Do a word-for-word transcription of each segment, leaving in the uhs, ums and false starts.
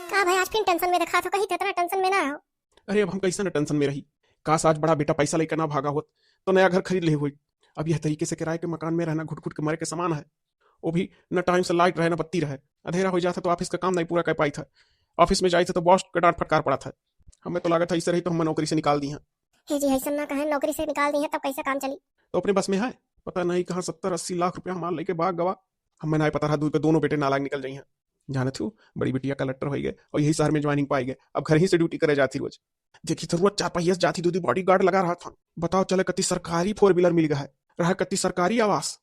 का भाई, आज फिर tension में देखात हो, कहीं तो इतना tension में ना रहो। अरे, अब हम कैसे न tension में रही? काश, आज बड़ा बेटा पैसा लेकर ना भागा होत, तो नया घर खरीद ले होई। अब यह तरीके से किराए के मकान में रहना घुट घुट के मरे के समान है। वो भी न time से light रहे, न बत्ती रहे। अंधेरा हो जात है तो office का काम नहीं पूरा कर पाइत है। Office में जाइत है तो boss का डांट फटकार पड़त है। हमें तो लागत है, ऐसे रही तो हमें नौकरी से निकाल दिहैं। हे जी, ऐसा ना कहें, नौकरी से निकाल दिहैं तब कैसे काम चली? तो अपने बस में है, पता नहीं कहाँ सत्तर अस्सी लाख रुपया हमार लेके भाग गवा। हमें नाहीं पता रहा, दूर के दोनों बेटे नालायक निकल जइहैं। जानत हो, बड़ी बिटिया कलेक्टर होइ गए और यही शहर में joining पाइ गए। अब घर ही से duty करे जाती रोज। देखी तो रोज चार पहिया से जाती, दो दी bodyguard लगा रहा था। बताओ, चले कत्ती सरकारी four wheeler मिल गया है, रहा कत्ती सरकारी आवास।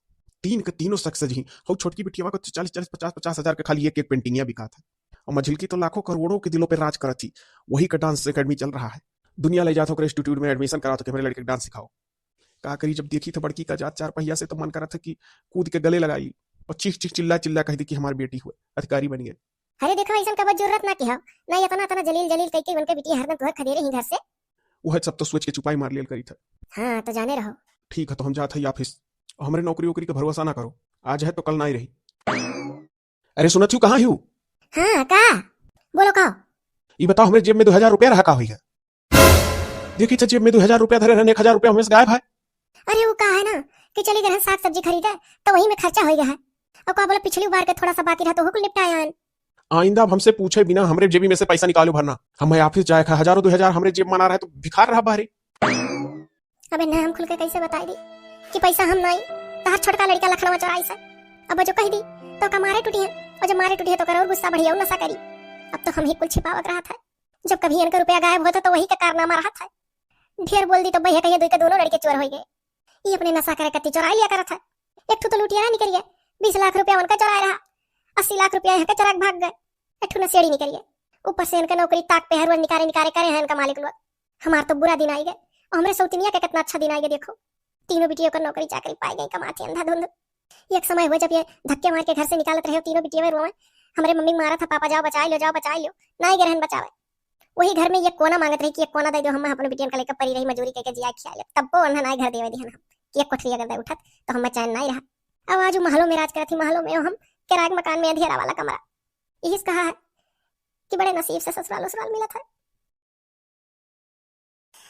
तीन के तीनों success ही। हौ छोटकी बिटिया को चालीस चालीस, पचास पचास हजार के खाली एक एक पेंटिंगिया बिकात है। और मझिलकी तो लाखों करोड़ों के दिलों पे राज करत थी। वही का dance academy चल रहा है। दुनिया ले जात हो ओकरे institute में admission कराओ तो कि हमरे लड़के के dance सिखाओ। का करी, जब देखी तो बड़की का जात चार पहिया से, तो मन करत है कि कूद के गले लगाई और चीख चीख चिल्ला चिल्ला कह दी कि हमार बेटी हुए, अधिकारी बन गए। अरे देखो, ऐसन कबो जरूरत ना किहो, ना इतना इतना जलील जलील कह के उनके बिटिया हरदम तोहर खदेरे ही घर से। वह सब तो सोच के चुपाई मार लियल करी था। हाँ, तो जाने रहो। ठीक है, तो हम जात है office। हमरे नौकरी वोकरी का भरोसा ना करो, आज है तो कल ना ही रही। अरे सुनत हूँ, कहाँ हूँ? हाँ, का? बोलो का? ई बताओ, हमरे जेब में दो हजार रुपया रहा, का होई है? देखी तो जेब में दो हजार रुपया धरे रहन, एक हजार रुपया हमें से गायब है। अरे वो का है ना कि चली गए हैं साग सब्जी खरीदे, तो वही में खर्चा हो गया है। और का बोला, पिछली बार के थोड़ा सा बाकी रहा तो वो कुल निपटाया है। आइंदा अब हमसे पूछे बिना हमरे जेबी में से पैसा निकालो भरना। हम है office जाए खा, हजारों दो हजार हमरे जेब में ना रहे तो भिखार रहा बाहरी। अबे ना हम खुल के कैसे बताई दी कि पैसा हम नाई, तहार छोटका लड़का लखनवा चोराई से। अब जो कह दी तो का मारे टूटी है, और जब मारे टूटी है तो ओकर और गुस्सा बढ़ी और नशा करी। अब तो हम ही कुल छिपावत रहा था, जब कभी इनका रुपया गायब होता तो वही का कारनामा रहा था। ढेर बोल दी तो भैया कहिए दुई के दोनों लड़के चोर हो गए। ये अपने नशा करे कत्ती चोराई लिया करत है। एक ठू तो लुटिया निकल गया, बीस लाख रुपया उनका चोराए रहा, अस्सी लाख रुपया यहाँ के चोरा के भाग गए। एक ठू नशेड़ी निकल गया, ऊपर से इनका नौकरी ताक पे हर रोज निकारे निकारे करे हैं इनका मालिक लोग। हमार तो बुरा दिन आई गए, और हमरे सौतिनिया के कितना अच्छा दिन आई गए। देखो, तीनों बिटियों का नौकरी चाकरी पाई गई, कमाती अंधाधुंध। एक समय हुआ जब ये धक्के मार के घर से निकालत रहे, तीनों बिटिया में रोवे, हमरे मम्मी मारा था, "पापा जाओ बचाई लो, जाओ बचाई लो।" ना ही गए रहन बचावे। वही घर में ये कोना मांगत रही कि ये कोना दे दो, हम अपने बिटियन का लेकर परी रही, मजूरी करके जिया खिया ले। तब वो उन्हें ना ही घर देवे दिहन हम कि एक कोठरी अगर दे उठत तो हम चैन ना ही रहा। अब आज वो महलों में राज करत ही, महलों में हम किराए के मकान में अंधेरा वाला कमरा। यही से कहा है कि बड़े नसीब से ससुराल उसुराल मिलत है।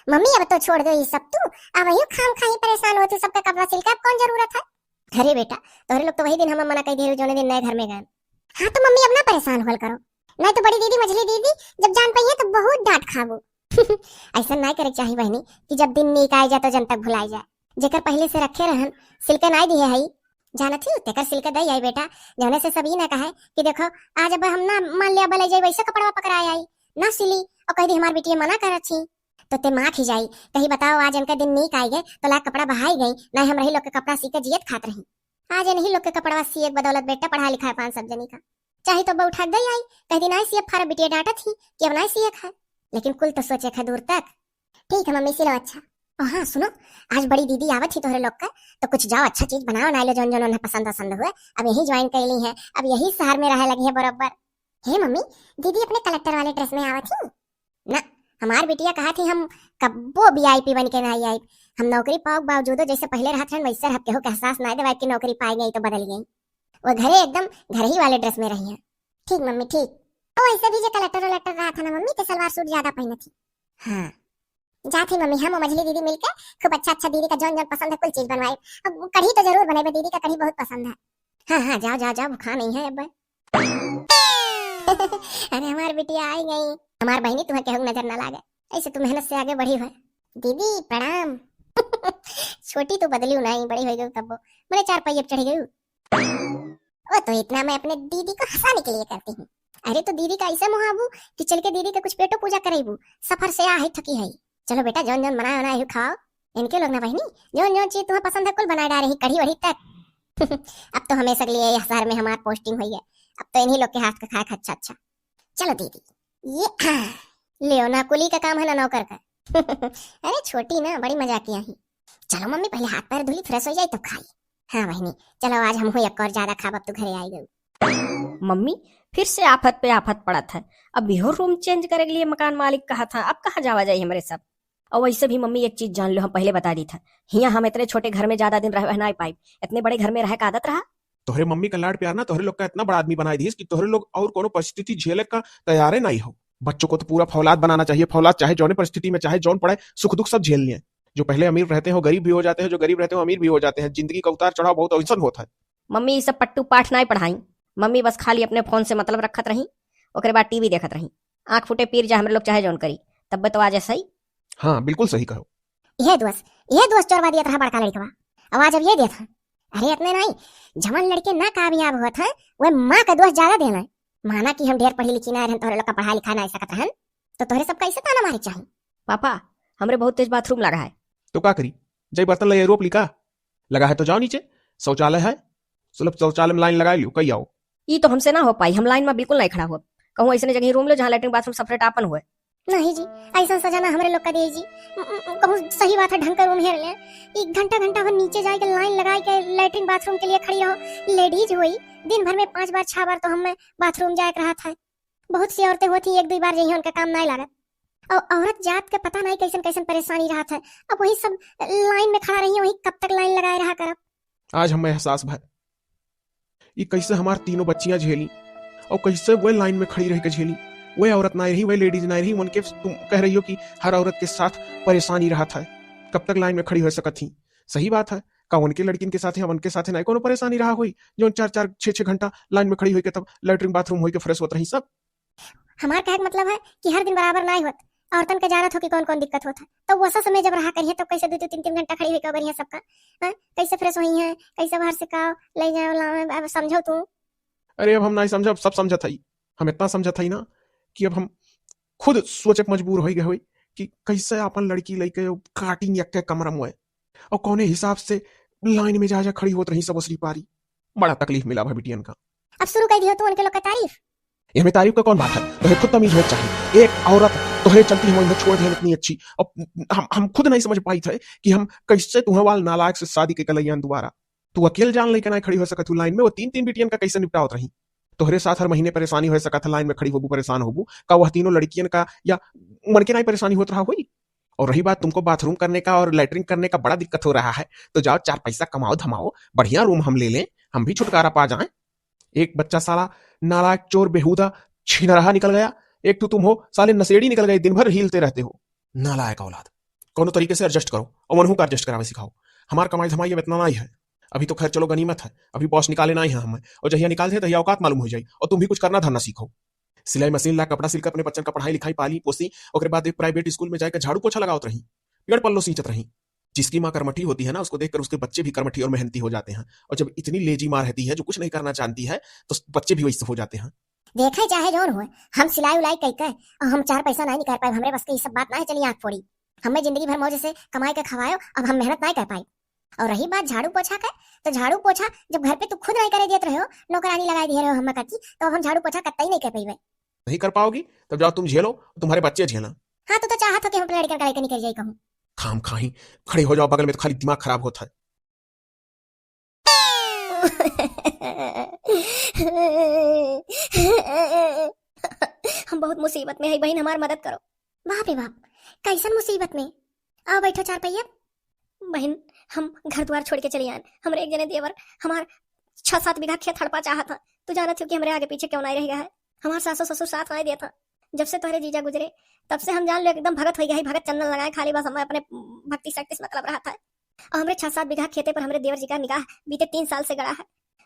मम्मी, अब तो छोड़ दो ये सब तू, अब यू खाम खाई परेशान हो तू, सबका कपड़ा सिल के अब कौन जरूरत है? अरे बेटा, तोहरे लोग तो वही दिन हमें मना कर दिए, जोने दिन नए घर में गए। हाँ तो मम्मी, अब ना परेशान होल करो, नहीं तो बड़ी दीदी, मझली दीदी जब जान पाई है तो बहुत डांट खाबो। ऐसा ना करे के चाही बहनी कि जब दिन नीक आए जाए तो जन तक भुलाए जाए। जेकर पहले से रखे रहन, सिल के ना दिए है, जानत ही तेकर सिल के दे आई बेटा, जौने से सब ई ना कहे कि देखो आज अब हम ना मान लिया बले जाए वैसे कपड़वा पकड़ाए आई, ना सिली और कह दी हमार बिटिया मना करत छी। तो ते माँ खिजाई, कही बताओ आज इनका दिन नीक आई गए तो ला कपड़ा बहाई गई, ना हम रही लोग के कपड़ा सी के जियत खात रही। आज इन्हीं लोग के कपड़वा सिए के बदौलत बेटा पढ़ा लिखा है पाँच सब जनी का। चाहे तो बहू उठा गई आई, कह दी ना सिए फारा बिटिया डांटत ही कि अब ना सिए खाए, लेकिन कुल तो सोचे खा दूर तक। ठीक है मम्मी, सिलो अच्छा। ओ हाँ सुनो, आज बड़ी दीदी आवत ही तोहरे लोग का, तो कुछ जाओ अच्छा चीज बनाओ ना लो, जौन जौन उन्हें पसंद पसंद हुए। अब यही ज्वाइन कर ली है, अब यही शहर में रहे लगी है बराबर। हे मम्मी, दीदी अपने कलेक्टर वाले ड्रेस में आवत ही? ना, हमार बिटिया कहा थी हम कब्बो वीआईपी बन के ना आई। हम नौकरी पाओ के बावजूदो जैसे पहले रहत रहन वैसे रह, केहू के एहसास ना देवाई कि नौकरी पाए गई तो बदल गई। वो घरे एकदम घर ही वाले ड्रेस में रही है। ठीक मम्मी ठीक। ओ ऐसे भी जो कलेक्टर वलेक्टर रहा था ना मम्मी, तो सलवार सूट ज्यादा पहनत ही। हाँ जात ही मम्मी, हम मझली दीदी मिलके खूब अच्छा अच्छा दीदी का जौन जौन पसंद है कुल चीज बनवाए। अब कढ़ी तो जरूर बनेबे, दीदी का कढ़ी बहुत पसंद है। हाँ हाँ जाओ जाओ जाओ, भूखा नहीं है अब। अरे हमार बिटिया आई गई। हमार बहनी तुम्हें केहू नजर ना लागे, ऐसे तू मेहनत से आगे बढ़ी हो। दीदी प्रणाम। छोटी तो बदली नहीं, बड़ी हो गई तब बोले चार पहिए पे चढ़ गई। वो तो इतना मैं अपने दीदी को हंसाने के लिए करती हूँ। अरे तो दीदी का ऐसे मुहाबू कि चल के दीदी का कुछ पेटो पूजा करेबू, सफर से आ है थकी है। चलो बेटा जौन जौन बनाए बनाए हो खाओ। इनके लोग ना बहनी, जौन जौन चीज तुम्हें पसंद है कुल बनाए डाले ही, कढ़ी वढ़ी तक। अब तो हमेशा के लिए यह शहर में हमार पोस्टिंग हुई है, अब तो इन्हीं लोग के हाथ का खाए अच्छा अच्छा। चलो दीदी, ये ले ना कुली का काम है ना नौकर का। अरे छोटी ना बड़ी मजाकिया ही। चलो मम्मी पहले हाथ पैर धुली, फ्रेश हो जाए तब खाई। हाँ बहनी, चलो आज हम हुई एक और ज्यादा खाब, अब तू घरे आई गई। मम्मी, फिर से आफत पे आफत पड़त है। अब इहो रूम चेंज करे के लिए मकान मालिक कहा था, अब कहाँ जावा जाई हमरे सब? और वैसे भी मम्मी एक चीज जान लो, हम पहले बता दी था, हियाँ हम इतने छोटे घर में ज्यादा दिन रह, रह ना पाई, इतने बड़े घर में रहे का आदत रहा। तोहरे मम्मी का लाड़ प्यार ना तोहरे लोग का इतना बड़ा आदमी बनाई दिहिस कि तोहरे लोग और कोनो परिस्थिति झेले का तैयारे नाहीं हो। बच्चों को तो पूरा फौलाद बनाना चाहिए, फौलाद चाहे जौने परिस्थिति में, चाहे जौन पड़े, सुख दुख सब झेल लें। जो पहले अमीर रहते हैं, वो गरीब भी हो जाते हैं, जो गरीब रहते हैं, वो अमीर भी हो जाते हैं। जिंदगी का उतार चढ़ाव बहुत अइसन होत है। मम्मी, ई सब पट्टू पाठ नाहीं पढ़ाई। मम्मी बस खाली अपने फोन से मतलब रखत रही, ओकरे बाद टीवी देखत रही। आँख फूटे पीर जा, हमरे लोग चाहे जौन करी, तब्बे तो आज सही। हाँ, बिल्कुल सही कहो। यह दोष, यह दोष चोरवा दिया था बड़का लड़कवा। अब आज अब ये दिया था। अरे, इतने नाहीं, जवन लड़के ना कामयाब हुआ था, वह माँ का दोष ज्यादा देना है। माना कि हम ढेर पढ़ी लिखी ना रहन, तोहरे लोग का पढ़ा लिखा ना सकत रहन, तो तोहरे सबका ऐसे ताना मारे चाही। पापा, हमरे बहुत तेज बाथरूम लगा है। तो का करी, जाई बर्तन ले रोप ली का? लगा है तो जाओ नीचे, शौचालय है, सुलभ शौचालय में लाइन लगा लियो, कई आओ। ई तो हमसे ना हो पाई, हम लाइन में बिल्कुल नहीं खड़ा हो। कहूँ ऐसने जगह रूम लो जहाँ लेटरिन बाथरूम सेपरेट आपन हुए। नहीं जी, ऐसा सजा ना हमरे लोग का दे जी। उम, उम, उम, कहूँ सही बात है, ढंग का रूम हेर ले। एक घंटा घंटा भर नीचे जाए के लाइन लगाए के लेटरिन बाथरूम के लिए खड़ी रहो। लेडीज हुई, दिन भर में पाँच बार छह बार तो हमें बाथरूम जाए के रहत है। बहुत सी औरतें होती एक दो बार जइहे उनका काम नहीं लागत। और औरत जात के पता नहीं कैसन कैसन परेशानी रहत है। अब वही सब लाइन में खड़ा रही, वही कब तक लाइन लगाए रहा करब। आज हमें एहसास भय ई कैसे हमार तीनों बच्चियां झेली और कैसे वे लाइन में खड़ी रह के झेली। वे औरत ना रही, वे लेडीज ना रही, उनके तुम कह रही हो कि हर औरत के साथ परेशानी रहत है, कब तक लाइन में खड़ी हो सकत ही? सही बात है, का उनके लड़किन के साथ, उनके साथ ना कोनो परेशानी रहा हुई जो चार चार छह छह घंटा लाइन में खड़ी हुई के तब लेटरिन बाथरूम हुई के फ्रेश होत रही सब? हमार कहे के मतलब है कि हर दिन बराबर ना होत, औरतन के जानत हो कि कौन कौन दिक्कत होत है, तो वो सब समय जब रहा करिए तो कैसे दो दो तीन तीन घंटा खड़ी हुई के बढ़िया सबका, हाँ? कैसे फ्रेश हुई है, कैसे बाहर से का ले जाओ लाओ, अब समझो तू। अरे, अब हम नहीं समझब, सब समझत हई। हम इतना समझत हई ना कि अब हम खुद सोचे के मजबूर हो गए हुई कि कैसे अपन लड़की लेके काटी यक्के कमरा में और कौने हिसाब से लाइन में जा जा खड़ी होत रही सब ओसरी पारी। बड़ा तकलीफ मिला भाई बिटियन का। अब शुरू कर दियो तू उनके लोग का तारीफ। ये में तारीफ का कौन बात है? तोहे खुद तमीज होए चाहिए। एक औरत तोहरे चलती हम इन्हें छोड़ दें इतनी अच्छी। अब हम, हम खुद नहीं समझ पाई थे कि हम कैसे तुम्हें वाल नालायक से शादी के कलैयान दोबारा। तू अकेल जान लेके ना खड़ी हो सकत हूँ लाइन में, वो तीन तीन बिटियन का कैसे निपटावत रही? तोहरे साथ हर महीने परेशानी हो सकत है, लाइन में खड़ी होबू, परेशान होबू, का वह तीनों लड़कियन का या मन के ना परेशानी होत रहा हुई? और रही बात तुमको बाथरूम करने का और लेटरिन करने का बड़ा दिक्कत हो रहा है, तो जाओ चार पैसा कमाओ धमाओ, बढ़िया रूम हम ले लें, हम भी छुटकारा पा जाएं। एक बच्चा साला नालायक चोर बेहूदा छिनरहा निकल गया, एक तो तुम हो साले नशेड़ी निकल गए, दिन भर हिलते रहते हो। नालायक औलाद, कोनो तरीके से एडजस्ट करो और मनहू का एडजस्ट करावे सिखाओ। हमार कमाई धमाई अब इतना ना ही है। अभी तो खैर चलो गनीमत है, अभी बॉस निकाले ना ही है हमें, और जहिया निकाल दे तहिया औकात मालूम हो जाई और तुम भी कुछ करना धरना सीखो। सिलाई मशीन ला, कपड़ा सिल के अपने बच्चन का पढ़ाई लिखाई पाली पोसी, ओकरे बाद एक प्राइवेट स्कूल में जाके झाड़ू पोछा लगावत रही, पेड़ पल्लो सींचत रही। जिसकी माँ कर्मठी होती है ना, उसको देखकर उसके बच्चे भी कर्मठी और मेहनती हो जाते हैं। और जब इतनी लेजी माँ रहती है जो कुछ नहीं करना जानती है, तो बच्चे भी वैसे हो जाते हैं। देखे चाहे जौन होए, हम सिलाई उलाई कई के और हम चार पैसा नहीं निकाल पाए, हमरे बस के ये सब बात ना है, चली आँख फोड़ी। हमें जिंदगी भर मौज से कमाए के खवायो, अब हम मेहनत नहीं कर पाई। और रही बात झाड़ू पोछा के, तो झाड़ू पोछा जब घर पे तू खुद नहीं करे देत रहे हो, नौकरानी लगाए दिए रहे हो हमें कती, तो अब हम झाड़ू पोछा कतई नहीं कर पाइबे। नहीं कर पाओगी, तब जाओ तुम झेलो, तुम्हारे बच्चे झेलना। हाँ, तू तो चाहत हो कि हम अपने लड़कन का लेके निकल जाई कहूँ। खाम खाही खड़े हो जाओ बगल में, तो खाली दिमाग खराब होता है। हम बहुत मुसीबत में है बहन, हमार मदद करो। बाप रे बाप, कैसन मुसीबत में? आओ बैठो चार पहिया। बहन, हम घर द्वार छोड़ के चले आए। हमरे एक जने देवर हमार छह सात बीघा खेत हड़पा चाहत ह। तू जानत हो कि हमरे आगे पीछे क्यों नहीं रह गया है। हमार सासू ससुर साथ नहीं देत ह। जब से तोहरे जीजा गुजरे, तब से हम जान लो एकदम भगत हो गया है, भगत चंदन लगाए, खाली बस हमें अपने भक्ति शक्ति से मतलब रहत है। और हमरे छह सात बीघा खेते पर हमरे देवर जी का निगाह बीते तीन साल से गड़ा है।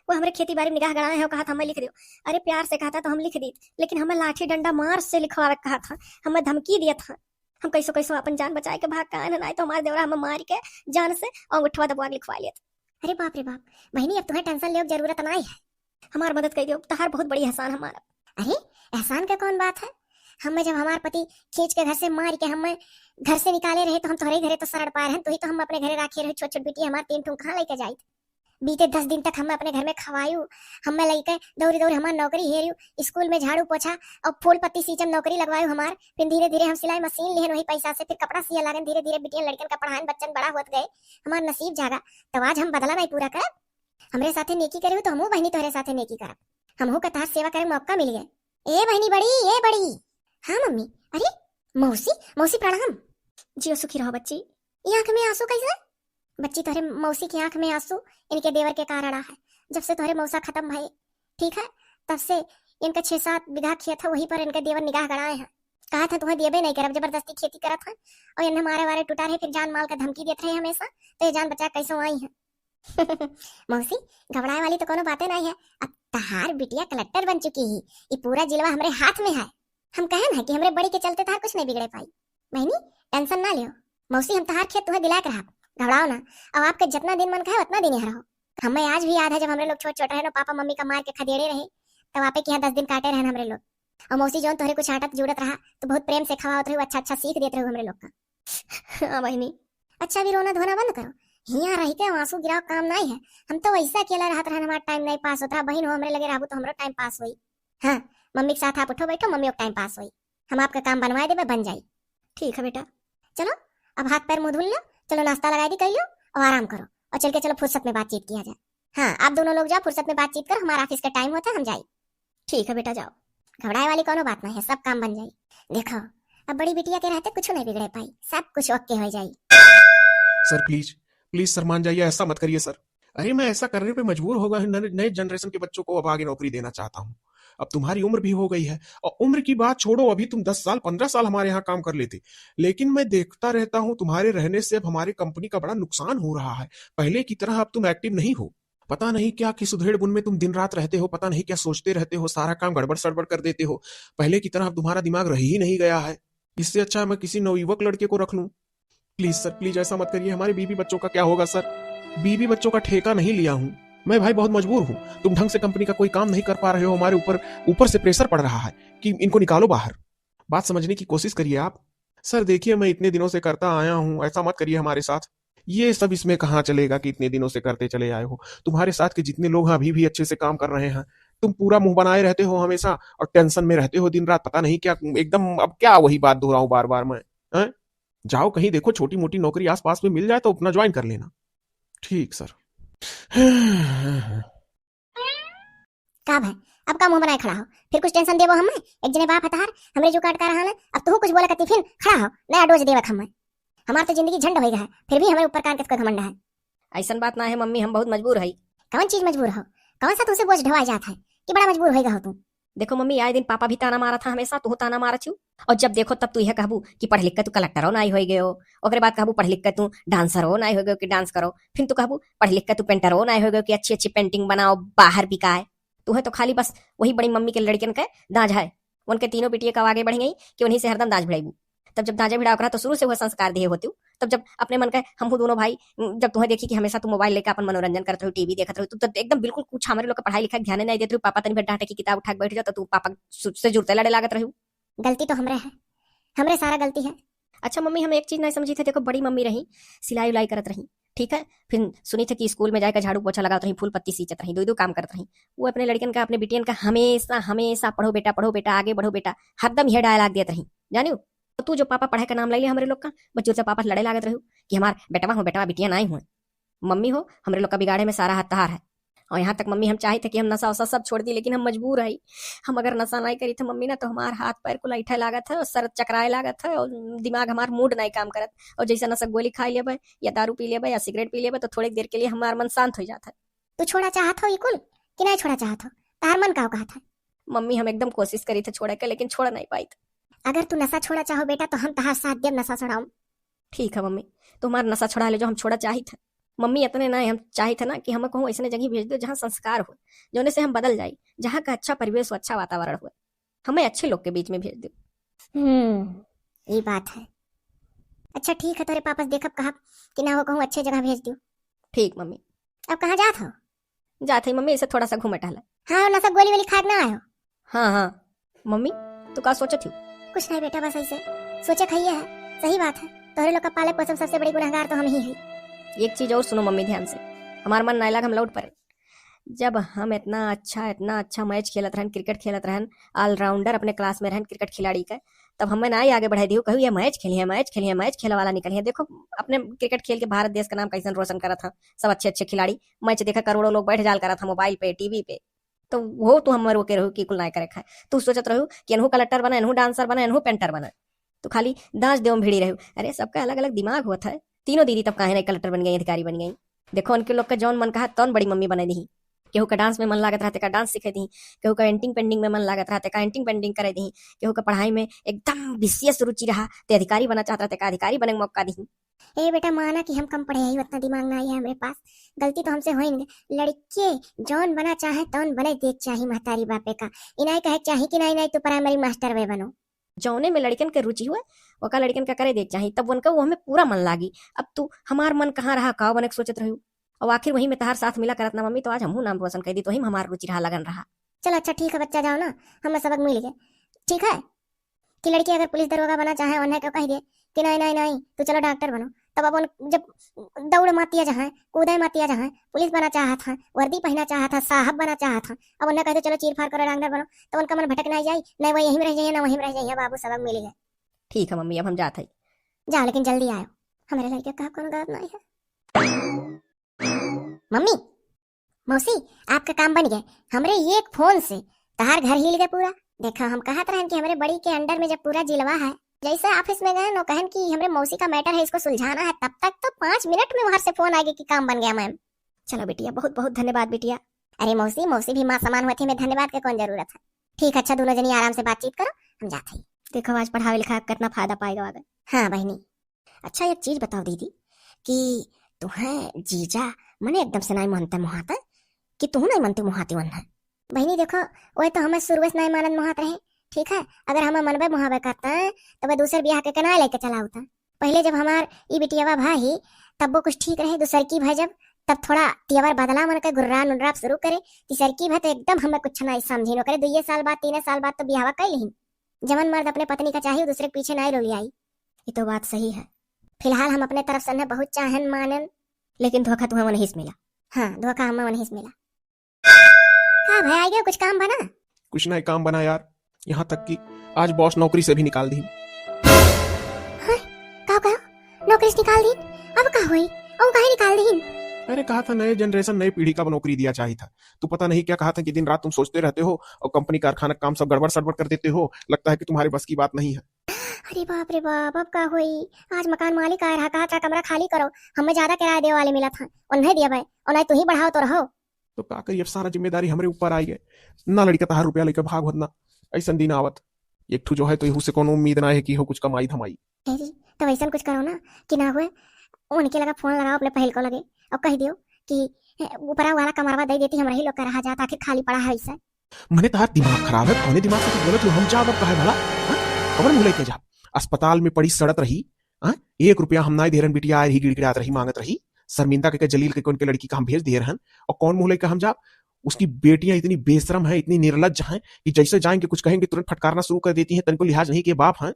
वो हमरे खेती बाड़ी में निगाह गड़ाए हैं, कहत हमें लिख दियो। अरे प्यार से कहता तो हम लिख दीत, लेकिन हमें लाठी डंडा मार से लिखवावे कहत ह, हमें धमकी दियत ह। हम कैसो कैसो अपन जान बचाए के भाग का आए, नहीं तो हमारे देवरा हमें मार के जान से अंगूठवा दबवा के लिखवा लेत। अरे बाप रे बाप, बहनी अब तुम्हें टेंशन लेवे के जरूरत नहीं है। हमार मदद कर दियो, तहार बहुत बड़ी एहसान हमारा। अरे एहसान का कौन बात है, हमें जब हमार पति खींच के घर से मार के हमें घर से निकाले रहे तो हम तोहरे घरे तो शरण पाए रहन, तू ही तो हम अपने घरे राखे रहे, छोट छोट बिटिया हमार तीन ठुन कहाँ लेके जाइत? बीते दस दिन तक हमें अपने घर में खवायु, हमें लइके दौरी दौरी हमार नौकरी हेरियु, स्कूल में झाड़ू पोछा और फूल पत्ती सींचम नौकरी लगवायु हमार। फिर धीरे धीरे हम सिलाई मशीन लिहन वही पैसा से, फिर कपड़ा सिया लागन, धीरे धीरे बिटियन लड़कन का पढ़ाइन, बच्चन बड़ा होत गए, हमार नसीब जागा, तब आज हम बदला नहीं पूरा करब। हमरे साथे नेकी करे हो तो हमहू बहनी तोहरे साथे नेकी करब, हमहू का तहार सेवा करे मौका मिल गए। ए बहनी बड़ी, ए बड़ी। हाँ मम्मी। अरे मौसी, मौसी प्रणाम। जियो सुखी रहो बच्ची। ये आँख में आंसू कैसे? बच्ची तोहरे मौसी की आँख में आंसू इनके देवर के कारण आ है। जब से तोहरे मौसा खतम भए, ठीक है, तब से इनका छह सात बीघा खेत है, वही पर इनके देवर निगाह गड़ाए हैं। कहा था तुम्हें देबे नहीं करब, जबरदस्ती खेती करत हैं और इन्हें मारे वारे टुटा रहे, फिर जान माल का धमकी देत रहे हमेशा, तो ये जान बचा कैसे आई हैं। मौसी, घबराए वाली तो कोनो बातें नहीं है। अब तहार बिटिया कलेक्टर बन चुकी ही, ये पूरा जिलवा हमरे हाथ में है। हम कहन है कि हमरे बड़ी के चलते तहार कुछ नहीं बिगड़े पाई। बहनी, टेंशन ना लियो, मौसी हम तहार खेत तुम्हें दिलाए के रहब, घबराओ ना। अब आपके जितना दिन मन कहे उतना दिन यहाँ रहो। हमें आज भी याद है, जब हमरे लोग छोट छोट रहे ना, पापा मम्मी का मार के खदेड़े रहे, तब आपे के यहाँ दस दिन काटे रहन हमरे लोग। और मौसी जौन तोहरे कुछ आटत जुड़त रहा तो बहुत प्रेम से खवावत रहे, अच्छा अच्छा सीख देत रहे हमरे लोग का। हाँ बहिनी, अच्छा अभी रोना धोना बंद करो, हियाँ रह के आंसू गिराव काम नहीं है। हम तो वैसा अकेला रहत रहन, हमारा टाइम नहीं पास होत रहा। बहिन हो हमरे लगे रहबू तो हमरो टाइम पास होई। हाँ, मम्मी के साथ आप उठो बैठो, मम्मी के टाइम पास होई। हम आपका काम बनवाए देबे, बन जाई। ठीक है बेटा, चलो अब हाथ पैर मुंह धुल लो, चलो नाश्ता लगाई दी, कर लो और आराम करो, और चल के चलो फुर्सत में बातचीत किया जाए। हाँ, आप दोनों लोग जाओ, फुर्सत में बातचीत करो, हमारा ऑफिस का टाइम होता है, हम जाई। ठीक है बेटा, जाओ, घबराए वाली कोनो बात नहीं है, सब काम बन जाई। देखो, अब बड़ी बिटिया के रहते कुछ नहीं बिगड़े पाई, सब कुछ ओके हो जाई। सर प्लीज, प्लीज सर मान जाइए, ऐसा मत करिए सर। अरे मैं ऐसा करने पे मजबूर हो गया हूँ, नए जनरेशन के बच्चों को अब आगे नौकरी देना चाहता हूँ। अब तुम्हारी उम्र भी हो गई है, और उम्र की बात छोड़ो, अभी तुम दस साल पन्द्रह साल हमारे यहाँ काम कर लेते। लेकिन मैं देखता रहता हूँ तुम्हारे रहने से अब हमारे कंपनी का बड़ा नुकसान हो रहा है। पहले की तरह अब तुम एक्टिव नहीं हो। पता नहीं क्या किस उधेड़ बुन में तुम दिन रात रहते हो, पता नहीं क्या सोचते रहते हो, सारा काम गड़बड़ सड़बड़ कर देते हो। पहले की तरह अब तुम्हारा दिमाग रह ही नहीं गया है। इससे अच्छा मैं किसी नवयुवक लड़के को रख लूं। प्लीज सर, प्लीज ऐसा मत करिए। हमारे बीवी बच्चों का क्या होगा सर? बीवी बच्चों का ठेका नहीं लिया हूँ मैं भाई, बहुत मजबूर हूँ। तुम ढंग से कंपनी का कोई काम नहीं कर पा रहे हो, हमारे ऊपर ऊपर से प्रेशर पड़ रहा है कि इनको निकालो बाहर। बात समझने की कोशिश करिए आप। सर देखिए, मैं इतने दिनों से करता आया हूँ, ऐसा मत करिए हमारे साथ। ये सब इसमें कहाँ चलेगा कि इतने दिनों से करते चले आए हो? तुम्हारे साथ के जितने लोग हैं अभी भी अच्छे से काम कर रहे हैं। तुम पूरा मुंह बनाए रहते हो हमेशा और टेंशन में रहते हो दिन रात, पता नहीं क्या, एकदम अब क्या वही बात दोहराऊं बार बार मैं, हैं? जाओ कहीं देखो, छोटी मोटी नौकरी आसपास में मिल जाए तो अपना ज्वाइन कर लेना। ठीक सर। का भाई, अब का मुंह बनाए खड़ा हो? फिर कुछ टेंशन देबो हमें? एक जने बाप है तहार, हमरे जो काट का रहा ना, अब तू कुछ बोले का टिफिन खड़ा हो, नया डोज देवे हमें। हमार तो जिंदगी झंड होई है, फिर भी हमारे ऊपर कान किसको घमंड है? ऐसन बात ना है मम्मी, हम बहुत मजबूर है। कौन चीज मजबूर हो? कौन सा तुमसे बोझ ढोआ जात है कि बड़ा मजबूर होई हो तू? देखो मम्मी, आए दिन पापा भी ताना मारा था हमेशा, तू ताना मारा छू। और जब देखो तब तू यह कहबू कि पढ़ लिख के तू कलेक्टरो ना आई होई गयो, ओकरे बाद कहबू पढ़ लिख के तू डांसरो ना आई होई गयो कि डांस करो, फिर तू कहबू पढ़ लिख के तू पेंटरो ना आई होई गयो कि अच्छी अच्छी पेंटिंग बनाओ, बाहर बिकाए। तू है तो खाली बस वही बड़ी मम्मी के लड़कन के दांज है, उनके तीनों बिटिया का आगे बढ़ गई कि उन्हीं से हरदम दांज भिड़ाईबू। तब जब दांजा भिड़ाव करा तो शुरू से वह संस्कार दिए होती। तब जब अपने मन का हम दोनों भाई, जब तुम्हें देखी कि हमेशा तू मोबाइल लेकर अपन मनोरंजन करत रहो, टीवी देखत रहो, तू तब एकदम बिल्कुल कुछ हमारे लोग का पढ़ाई लिखाई ध्यान नहीं देत रहो, पापा तनी भर डांटे कि किताब उठा के बैठ जाओ तो तू पापा सु-, से जुड़ते लड़े लागत रहो। गलती तो हमरे है, हमरे सारा गलती है। अच्छा मम्मी, हम एक चीज नहीं समझी थे, देखो बड़ी मम्मी रही, सिलाई उलाई करत रही, ठीक है, फिर सुनी थे कि स्कूल में जाकर झाड़ू पोछा लगावत रही, फूल पत्ती सींचत रही, दो दो काम करत रही। वो अपने लड़कन का, अपने बिटियन का हमेशा हमेशा पढ़ो बेटा, पढ़ो बेटा, आगे बढ़ो बेटा, हरदम यह डायलॉग देत रही, जानियो। तो तू जो पापा पढ़े का नाम ले ले हमरे लोग का, बस चुपचाप पापा से लड़े लागत रहू कि हमार बेटवा हो, बेटवा, बिटिया नाई हुए। मम्मी हो, हमरे लोग का बिगाड़े में सारा हाथ तहार है। और यहाँ तक मम्मी हम चाही थे कि हम नशा वशा सब छोड़ दी, लेकिन हम मजबूर है। हम अगर नशा नहीं करी थे मम्मी ना, तो हमार हाथ पैर को लैठे लागत है और सर चकराए लागत है और दिमाग हमार मूड नहीं काम करत। और जैसे नशा गोली खा लेबे या दारू पी लेबे या सिगरेट पी लेबे, तो थोड़ी देर के लिए हमार मन शांत हो जाता है। तू छोड़ा चाहत हो ई कुल कि नहीं छोड़ा चाहत हो? तार मन का कहत है? मम्मी हम एकदम कोशिश करी थे छोड़े के, लेकिन छोड़ नहीं पाई थे। अगर तू नशा छोड़ा चाहो बेटा, तो हम तहार साथ देब नशा छोड़ाऊं। ठीक है मम्मी, तू हमार नशा छोड़ा ले जो, हम छोड़ा चाही थे। मम्मी इतने ना, हम चाही थे ना कि हमें कहूँ ऐसने जगह भेज दो जहाँ संस्कार हो, जोने से हम बदल जाई, जहाँ का अच्छा परिवेश हो, अच्छा वातावरण हो, हमें अच्छे लोग के बीच में भेज दो। हम्म, ये बात है। अच्छा ठीक है, तोरे पापा से देखब कहब कि ना हो कहूँ अच्छे जगह भेज दो। ठीक मम्मी। अब कहाँ जात हो? जात है मम्मी, इसे थोड़ा सा घूमे टहले। हाँ, नशा गोली वोली खा के ना आयो? हाँ हाँ। मम्मी, तू का सोचत हो? कुछ नहीं बेटा, बस ऐसे सोचे खाइए है। सही बात है, तोहरे लोग का पालक पोषण सबसे बड़ी गुनहगार तो हम ही है। एक चीज और सुनो मम्मी ध्यान से, हमार मन नहीं लाग, हम लौट पड़े। जब हम इतना अच्छा, इतना अच्छा मैच खेलत रहन, क्रिकेट खेलत रहन, ऑलराउंडर अपने क्लास में रहन क्रिकेट खिलाड़ी के, तब हमें ना ही आगे बढ़ाई दियो, कहू ये मैच खेलिए, मैच खेलिए, मैच खेले वाला निकलिए। देखो अपने क्रिकेट खेल के भारत देश का नाम कैसन रोशन करत है, सब अच्छे अच्छे खिलाड़ी। मैच देखा करोड़ों लोग बैठ जाल करत है मोबाइल पे, टीवी पे, तो वो तू हमर रोके रहू कि कुल ना करे खाए। तू सोचत रहू कि एनहू कलेक्टर बना, एनहू डांसर बना, एनहू पेंटर बना, तू खाली दांज देव में भिड़ी रहू। अरे सबका अलग अलग दिमाग होत है, तीनों दीदी तब काहे नहीं कलेक्टर बन गई, अधिकारी बन गई? देखो उनके लोग का जौन मन कहा तौन बड़ी मम्मी बना दी। केहू का dance में मन लागत रहा, तेका dance सिखाई दिहीं, केहू का painting painting में मन लागत रहा, तेका painting painting कराई दिहीं, केहू का पढ़ाई में एकदम विशेष रुचि रहा, ते अधिकारी बना चाहत रहा, तेका अधिकारी बने के मौका दिहीं। ए बेटा, माना कि हम कम पढ़े हई, उतना दिमाग नाई है हमरे पास, गलती तो हमसे होई नहीं। लड़के जौन बना चाहे तौन बने देख चाही महतारी बापे का। ई नाई कहे चाही कि नाई, नाई, तू primary master वे बनो। जौने में लड़कन के रुचि हुए, ओका लड़कन का करे देख चाही, तब उनका वो हमें पूरा मन लागी। अब तू हमार मन कहाँ रहा, का बने के सोचत रही, और आखिर वही में तहार साथ मिला करत ना मम्मी, तो आज हमहू नाम रोशन कर दी, तो वही में हमार रुचि रहा, लगन रहा। चलो अच्छा ठीक है बच्चा, जाओ ना, हमें सबक मिल गए। ठीक है कि लड़की अगर पुलिस दरोगा बना चाहे, उन्हें क्यों कह दे कि नहीं, नहीं, नहीं, तू चलो डॉक्टर बनो, तब अब उन जब दौड़ मातिया जहाँ, कूदे मातिया जहाँ, पुलिस बना चाहत हैं, वर्दी पहना चाहत हैं, साहब बना चाहत हैं, अब उन्हें कह दे चलो चीर फाड़ करो डॉक्टर बनो, तो उनका मन भटक नहीं जाई, नहीं वो यहीं में रह जाइए, ना वहीं में रह जाइए, बाबू सबक मिल गए। ठीक है मम्मी, अब हम जात हई। जाओ लेकिन जल्दी आयो, हमारे लड़के का कौन गलत नहीं है। मम्मी, मौसी, आपका काम बन गया। हमरे एक फोन से तहार घर हिल गए पूरा। देखा, हम कहत रहन कि हमरे बड़ी के under में जब पूरा जिलवा है, जैसे office में गए न कहन कि हमरे मौसी का matter है, इसको सुलझाना है, तब तक तो पाँच मिनट में वहां से फोन आ गया कि काम बन गया मैम। चलो बिटिया, बहुत बहुत धन्यवाद बिटिया। अरे मौसी, मौसी भी माँ समान होती, में धन्यवाद के कौन जरूरत है। ठीक, अच्छा दोनों जनी आराम से बातचीत करो, हम जात हई। देखो आज पढ़ावे लिखावे के कितना फायदा पाएगा आगे। हाँ बहिनी। अच्छा एक चीज बताओ दीदी कि तुहें जीजा मने एकदम से नाई मानते मुहाते कि तुहू नाई मानते मुहाती वन्ना। बहिनी देखो, वह तो हमें शुरुए से नाई मानत मुहात रहे, ठीक है, अगर हमें मनबे मुहाबे करता तो वह दूसर बियाह के केना लेके चला होता। पहले जब हमार ई बिटियावा भा ही तब वो कुछ ठीक रहे, दूसर की भा जब तब थोड़ा तेवर बदला मन के गुर्रा नुर्रा शुरू करे, तीसर की भा तो एकदम हमें कुछ नाई समझी नो करे, दुइये साल बाद तीने साल बाद तो बियाहवा कई लिहिन। जवन मर्द अपने पत्नी का चाही, वो दूसरे के पीछे नाई लोलियाई। ये तो बात सही है। फिलहाल हम अपने तरफ से उन्हें बहुत चाहन मानन। लेकिन धोखा तुम्हें वहीं से मिला। हाँ, धोखा हमें वहीं से मिला। का भया, आ गया कुछ काम बना? कुछ नहीं काम बना यार, यहाँ तक कि आज बॉस नौकरी से भी निकाल दी। हाँ, का कहा? नौकरी से निकाल दी? अब का हुई? और काहे निकाल दी? अरे कहा था नए generation, नई पीढ़ी का नौकरी दिया चाहिए था। तू पता नहीं क्या कहा था कि दिन रात तुम सोचते रहते हो और कंपनी कारखाना का काम सब गड़बड़ सड़बड़ कर देते हो। लगता है कि तुम्हारे बस की बात नहीं है। अरे बाप रे बाप, अब का होई? आज मकान मालिक आए रहा, कहा था कमरा खाली करो, हमें ज्यादा किराया देवे वाले मिला था, और नहीं दिया भाई, और नहीं तू ही बढ़ाओ तो रहो। तो का करी, अब सारा जिम्मेदारी हमरे ऊपर आई है। ना लड़का तहार रुपया लेके भाग होत ना, ऐसन दिन आवत। एक ठू जो है तो यहू से कोनो उम्मीद ना है कि हो कुछ कमाई धमाई। ए जी, तो ऐसन कुछ करो ना कि ना हुए, उनके लगा फोन लगाओ अपने पहल को लगे और कह दियो कि ए, ऊपरा वाला कमरवा दे देती, हमरा ही लोग का रहा जाता, आखिर खाली पड़ा है ऐसा। मने तहार दिमाग खराब है, कौने दिमाग से तू बोलत हो? हम जाब अब काहे भला? हाँ? कवन मुँह लेके जाब? अस्पताल में पड़ी सड़त रही, हाँ? एक रुपया हम नाई दे रहन, बिटिया आए रही, गिड़गिड़ात रही, मांगत रही, शर्मिंदा के, के जलील के, कौन के लड़की का हम भेज दिए रहन, और कौन मुँह लेके हम जाब? उसकी बेटियां इतनी बेशरम हैं, इतनी निर्लज्ज हैं कि जैसे जाएंगे कुछ कहेंगे तुरंत फटकारना शुरू कर देती हैं, तनको लिहाज नहीं के बाप हैं।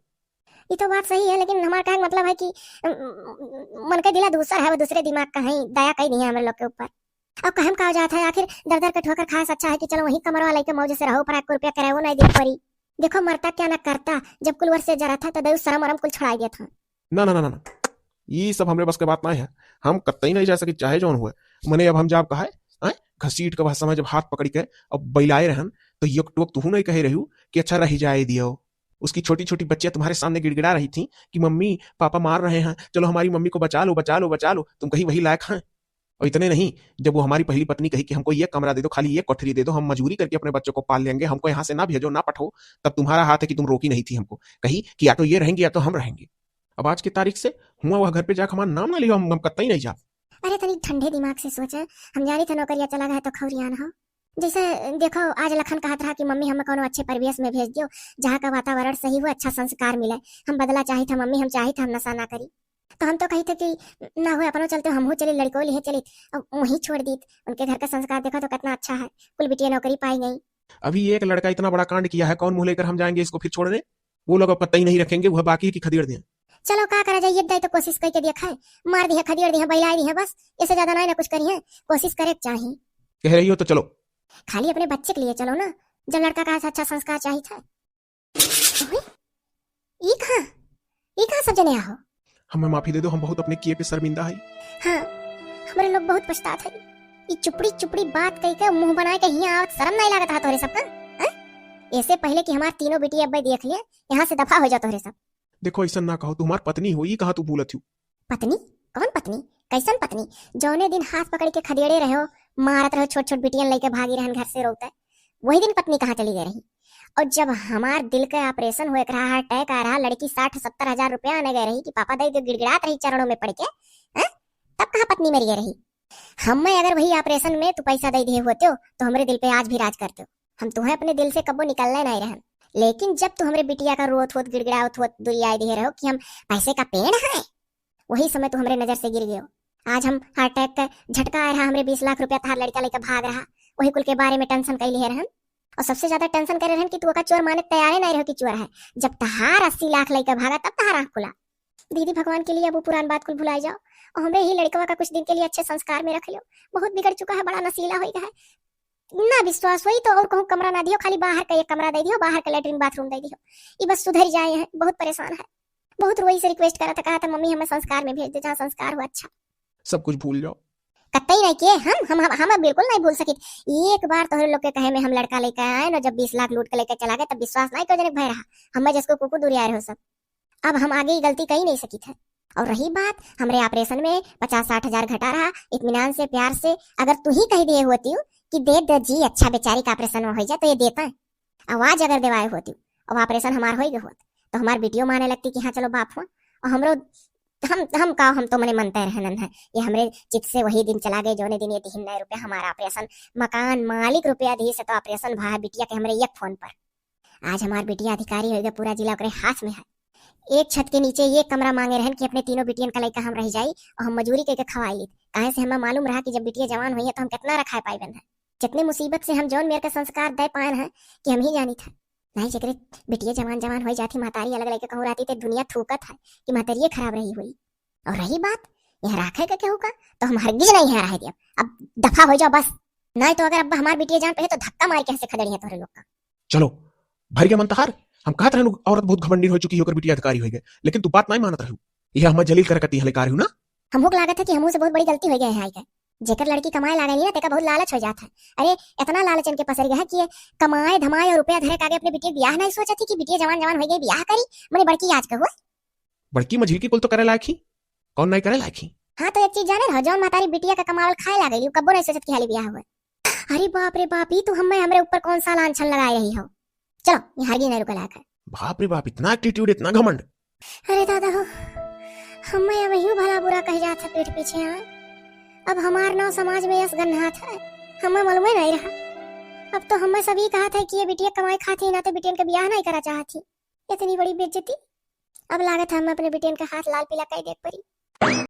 ये तो बात सही है, लेकिन हमारा कहने का मतलब है कि, अम, मन के दिला दूसर है, वो दूसरे दिमाग का है, दया कई नहीं है हमारे लोग के ऊपर। अब कहम का हो जात है, आखिर दर दर के ठोकर खाए से अच्छा है कि चलो वही कमरवा लेके मौज से रहो, पर एक रुपया किराया वो नहीं दे पड़ी। देखो मरता क्या ना करता, जब कुल वर्ष से जरा था तो दयु शरम वरम कुल छुड़ाई दिया था। ना, ना, ना, ना, ना, ये सब हमरे बस के बात ना है। हम कतई नहीं जा सके, चाहे जौन हुए। मने अब हम जाब कहा है, हैं? घसीट के वह समय जब हाथ पकड़ के अब बैलाए रहन, तो एक टोक तुहू नहीं कहे रहू कि अच्छा रह जाए दियो। उसकी छोटी छोटी बच्चियां तुम्हारे सामने गिड़गिड़ा रही थी कि मम्मी पापा मार रहे हैं, चलो हमारी मम्मी को बचा लो, बचा लो, बचा लो, तुम कहीं वही लायक हैं। और इतने नहीं, जब वो हमारी पहली पत्नी कही कि हमको ये कमरा दे दो, खाली ये कोठरी दे दो, हम मजूरी करके अपने बच्चों को पाल लेंगे, हमको यहाँ से ना भेजो, ना पठो, तब तुम्हारा हाथ है कि तुम रोकी नहीं थी हमको, कही कि या तो ये रहेंगे या तो हम रहेंगे। अब आज की तारीख से हुआ वह घर पे जाके हमारा नाम ना लियो, हम, हम कतई नहीं जाब। अरे तनी ठंडे दिमाग से सोचे, हम जानी थे नौकरिया चला गए तो खौरियान हो। जैसे देखो, आज लखन कहत रहा कि मम्मी हमें कोनो अच्छे परिवेश में भेज दियो, जहाँ का वातावरण सही हो, अच्छा संस्कार मिले। हम बदला चाहित है मम्मी, हम चाहित है हम नशा ना करी। तो हम तो कही थे कि ना हुए अपनो चलते, हमहू चली, लड़को लिहे चली, अब वहीं छोड़ दीत। उनके घर का संस्कार देखो तो कितना अच्छा है, कुल बिटिया नौकरी पाई गई। अभी एक लड़का इतना बड़ा कांड किया है, कौन मुँह लेकर हम जाएंगे इसको फिर छोड़ने? वो लोग अब कतई नहीं रखेंगे, वह बाकी है कि खदेड़ दें। चलो का करा जाए, ये दाई तो कोशिश करके देखा है, मार दिया, खदेड़ दिया, बैला दिया, बस इससे ज्यादा ना, ना कुछ करिए, कोशिश करे के चाही। कह रही हो तो चलो। खाली अपने बच्चे के लिए चलो ना, जब लड़का का ऐसा अच्छा संस्कार चाहिए था। ओए, ई कहाँ, ई कहाँ सब जने आहो? हमें माफी दे दो, हम बहुत अपने किए पे शर्मिंदा है। हाँ, हमरे लोग बहुत पछतात है। ई चुपड़ी चुपड़ी बात कह के, मुंह बनाए के हियाँ आवत शर्म नहीं लागत हा तोहरे सबका, हैं? ऐसे पहले कि हमार तीनों बेटी अब्बे देख लिए, यहाँ से दफा हो जा तोहरे सब। देखो, ऐसा ना कहो, तुम्हार पत्नी हो, ई कहाँ तू बोलत हो? पत्नी? कौन पत्नी? कैसन पत्नी? जौने दिन हाथ पकड़ के खदेड़े रहे हो, मारत रहो, छोट छोट बिटियन लइके भागी रहन घर से रोते। वही दिन पत्नी कहाँ चली गए रही। और जब हमार दिल के ऑपरेशन होए के रहा, हार्ट अटैक आ रहा, लड़की साठ सत्तर हजार रुपया आने गए रही कि पापा दे दे, गिड़गिड़ात रही चरणों में पड़ के, हैं? तब कहाँ पत्नी मर गए रही? हमें अगर वही ऑपरेशन में तू पैसा दे दिए होते हो तो हमरे दिल पे आज भी राज करते हो। हम तुम्हें अपने दिल से कब्बो निकलने नहीं रहन, लेकिन जब तू हमरे बिटिया का रोत होत गिड़गिड़ावत होत दुरियाए दिए रहो कि हम पैसे का पेड़ हैं, वही समय तू हमरे नजर से गिर गयो। आज हम हार्ट अटैक का झटका आए रहा, हमरे बीस लाख रुपया तहार लड़का लेके भाग रहा, वही कुल के बारे में टेंशन कैले रहन। और सबसे ज्यादा टेंशन करे रहन कि तू ओका चोर माने तैयारे नहीं रहो कि चोर है। जब तहार अस्सी लाख लेके भागा तब तहार आँख खुला। दीदी, भगवान के लिए अब वो पुरान बात कुल भुलाए जाओ और हमरे ही लड़कवा का कुछ दिन के लिए अच्छे संस्कार में रख लियो। बहुत बिगड़ चुका है, बड़ा नशीला हो गया है। ना विश्वास होई तो और कहूँ कमरा ना दियो, खाली बाहर का एक कमरा दे दियो, बाहर का लेटरिन बाथरूम दे दियो। ये बस सुधर जाए हैं, बहुत परेशान है। बहुत रोई से रिक्वेस्ट करा था, कहा था मम्मी हमें संस्कार में भेज दे, जहाँ संस्कार हो अच्छा। सब कुछ भूल जाओ। कतई नहीं किए हम, हम, हम, हम बिल्कुल नहीं भूल सकित। एक बार तोहरे लोग के कहे में हम लड़का लेके आए ना, जब बीस लाख लूट के लेके चला गए तब विश्वास नहीं कर जनक भय रहा। हमें जिसको कुकु दुरिया रहे हो सब। अब हम आगे ये गलती कही नहीं सकित है। और रही बात हमरे ऑपरेशन में पचास साठ हजार घटा रहा, इत्मीनान से प्यार से अगर तू ही कह दिए होती हूँ कि दे दे जी, अच्छा बेचारी का ऑपरेशन में हो जाए तो ये देता है। आवाज अगर देवाए होती और ऑपरेशन हमार हो गए होत तो हमार बिटियो माने लगती कि हाँ चलो बाप हुआ। और हमरो हम हम का हम तो मने मनते रहनन है। ये हमरे चित से वही दिन चला गए जौने दिन ये तीन नए रुपया हमारा ऑपरेशन, मकान मालिक रुपया दी से तो ऑपरेशन भा है बिटिया के हमरे एक फोन पर। आज हमार बिटिया अधिकारी हो गए, पूरा जिला ओकरे हाथ में है। एक छत के नीचे एक कमरा मांगे रहन कि अपने तीनों बिटियन का लइका हम रह जाई और हम मजूरी करके खवाई लीत। काहे से हमें मालूम रहा कि जब बिटिया जवान हुई है तो हम कितना रखाए पाइबन है। जितने मुसीबत से हम जौन मेर का संस्कार दे पाएन है कि हम ही जानित है। नहीं जेकरे बिटिया जवान जवान हो जाती, महतारी अलग लइके कहूँ रहती तो दुनिया थूकत है कि महतारिये खराब रही हुई। और रही बात यहाँ राखे के केहू का, तो हम हरगिज नहीं यहाँ रहे दियब। अब दफा हो जाओ बस, नहीं तो अगर अब हमार बिटिया जान पे तो धक्का मार के हंसे खदेड़ी है तोहरे लोग का। चलो, भर गया मन तहार। हम कहत रहनु औरत बहुत घमंडी हो चुकी है, ओकर बिटिया अधिकारी हो गए, लेकिन तू बात नहीं मानत रहू। यह हमें जलील कर कती हले का रहू ना। हमहू के लागत है कि हमहू से बहुत बड़ी गलती हो गई है आई के। जेकर लड़की कमाए लागे नहीं ना, तेका बहुत लालच हो जात है। अरे, इतना लालच इनके पसर गया है कि ये कमाए धमाए और रुपया धरे के आगे अपने बिटिया के ब्याह नहीं सोचत थी कि बिटिया जवान जवान हो गई, ब्याह करी। मने बड़की आज का हुआ। बड़की मझिल की कुल तो करे लायक ही, कौन नहीं करे लायक ही। हाँ, तो एक चीज जाने रहो, जौन महतारी बिटिया का कमावल खाए लागे, यू कब्बो नहीं सोचत कि हाली ब्याह हुए। अरे बाप रे बाप, ई तू हमें हमरे ऊपर कौन सा लांछन लगाए रही हो? चलो, ये हरगी नहीं रुके लायक है। बाप रे बाप, इतना एटीट्यूड, इतना घमंड। अरे दादा हो, हमें अब यूं भला बुरा कह जात है पीठ पीछे, हाँ? अब हमार नाव समाज में यस गन्हात है, हमें मालूम ही नहीं रहा। अब तो हमें सभी कहा था कि ये बिटिया कमाई खाती नाते बिटियन के ब्याह नहीं करा चाहती। इतनी बड़ी बेइज्जती। अब लागत है हमें अपने बिटियन का हाथ लाल पीला कई देख पड़ी।